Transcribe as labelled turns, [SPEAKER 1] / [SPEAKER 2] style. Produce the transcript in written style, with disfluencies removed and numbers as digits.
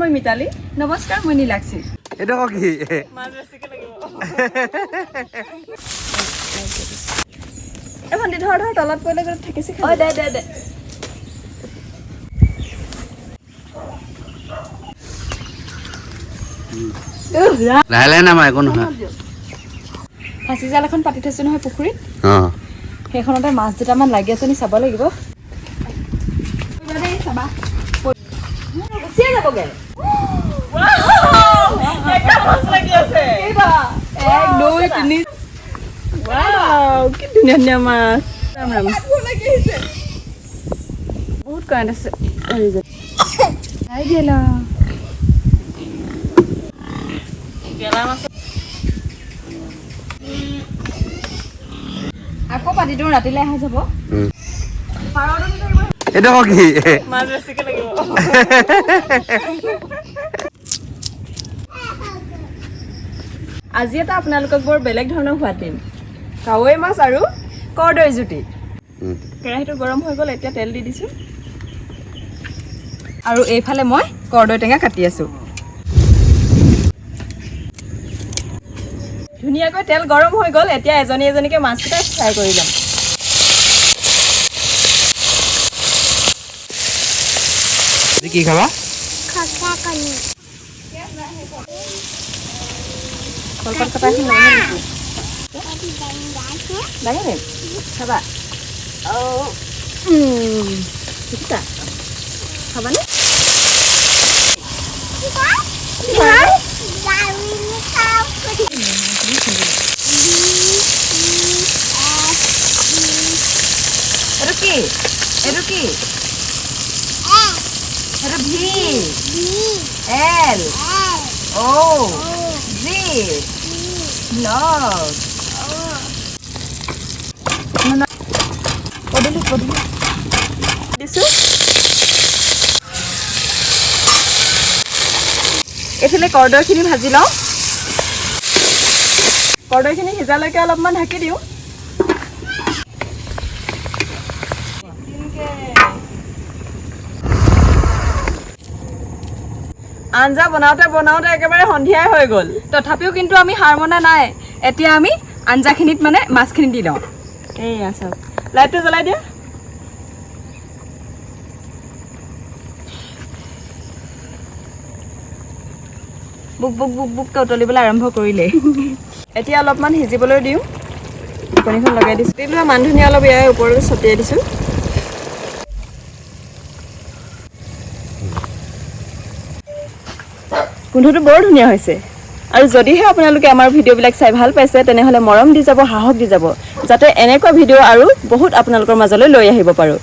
[SPEAKER 1] মই মিতালী।
[SPEAKER 2] নমস্কাৰ, মই নীলাক্ষী।
[SPEAKER 3] এইটো আকৌ কি?
[SPEAKER 1] মাছ বেছিকে লাগিব। এই ভণ্টি, ধৰ ধৰ, তলত পৰিলে গোটেই ঠেকেচি
[SPEAKER 2] ঐ
[SPEAKER 1] খাবি।
[SPEAKER 2] দে দে দে।
[SPEAKER 3] লাহে লাহে নামা, একো নহয়।
[SPEAKER 2] ফাঁচি জাল এখন পাতি থৈছোঁ নহয় পুখুৰীত।
[SPEAKER 3] অঁ।
[SPEAKER 2] সেইখনতে মাছ দুটামান লাগি আছে নি চাব লাগিব দেই, চাবা, গুচিয়ে যাবগে।
[SPEAKER 1] মাছ লাগি আছে।
[SPEAKER 2] কেইটা? এক, দুই, তিনি।
[SPEAKER 1] ৱাও, কি ধুনীয়া ধুনীয়া মাছ! ৰাম ৰাম, বহুত কাৰেণ্ট আছে।
[SPEAKER 2] নাই গেলা।
[SPEAKER 1] গেলা মাছ।
[SPEAKER 2] আকৌ পাতি দিওঁ, ৰাতিলৈ অহা যাব।
[SPEAKER 3] এইটো আকৌ কি?
[SPEAKER 1] মাছ বেছিকে লাগিব। আজি এটা আপোনালোকক বৰ বেলেগ ধৰণৰ সোৱাদ দিম, কাৱৈ মাছ আৰু কৰ্দৈ জুতি। কেৰাহীটো গৰম হৈ গ'ল, এতিয়া তেল দি দিছোঁ।
[SPEAKER 2] আৰু এইফালে মই কৰ্দৈ টেঙা কাটি আছোঁ।
[SPEAKER 1] ধুনীয়াকৈ তেল গৰম হৈ গ'ল, এতিয়া এজনী এজনীকৈ মাছকেইটা ফ্ৰাই কৰি ল'ম।
[SPEAKER 3] কি খাবা?
[SPEAKER 1] কলপাত কটা এখন লাগে নেকি? লাগে নি? খাবা? দেখিছা, খাবানে? কি হয়?
[SPEAKER 2] এইটো কি? এইটো কি? সেইটো ভি এল অ' জি লগ।
[SPEAKER 1] পদূলি পদূলি দিছোঁ। এইফালে কৰ্দৈখিনি ভাজি লওঁ। কৰ্দৈখিনি সিজালৈকে অলপমান ঢাকি দিওঁ। আঞ্জা বনাওঁতে বনাওঁতে একেবাৰে সন্ধিয়াই হৈ গ'ল।
[SPEAKER 2] তথাপিও কিন্তু আমি হাৰ মনা নাই। এতিয়া আমি আঞ্জাখিনিত মানে মাছখিনি দি লওঁ।
[SPEAKER 1] এইয়া চাওক, লাইটটো জ্বলাই দিয়া।
[SPEAKER 2] বুক বুক বুক বুককৈ উতলিবলৈ আৰম্ভ কৰিলেই।
[SPEAKER 1] এতিয়া অলপমান সিজিবলৈ দিওঁ। ঢাকনিখন লগাই দিছোঁ। দি লোৱা মান ধনিয়া অলপ ইয়াৰ ওপৰতে ছটিয়াই দিছোঁ। গোন্ধটো বৰ ধুনীয়া হৈছে। আৰু যদিহে আপোনালোকে আমাৰ ভিডিঅ'বিলাক চাই ভাল পাইছে, তেনেহ'লে মৰম দি যাব, সাহস দি যাব, যাতে এনেকুৱা ভিডিঅ' আৰু বহুত আপোনালোকৰ মাজলৈ লৈ আহিব পাৰোঁ।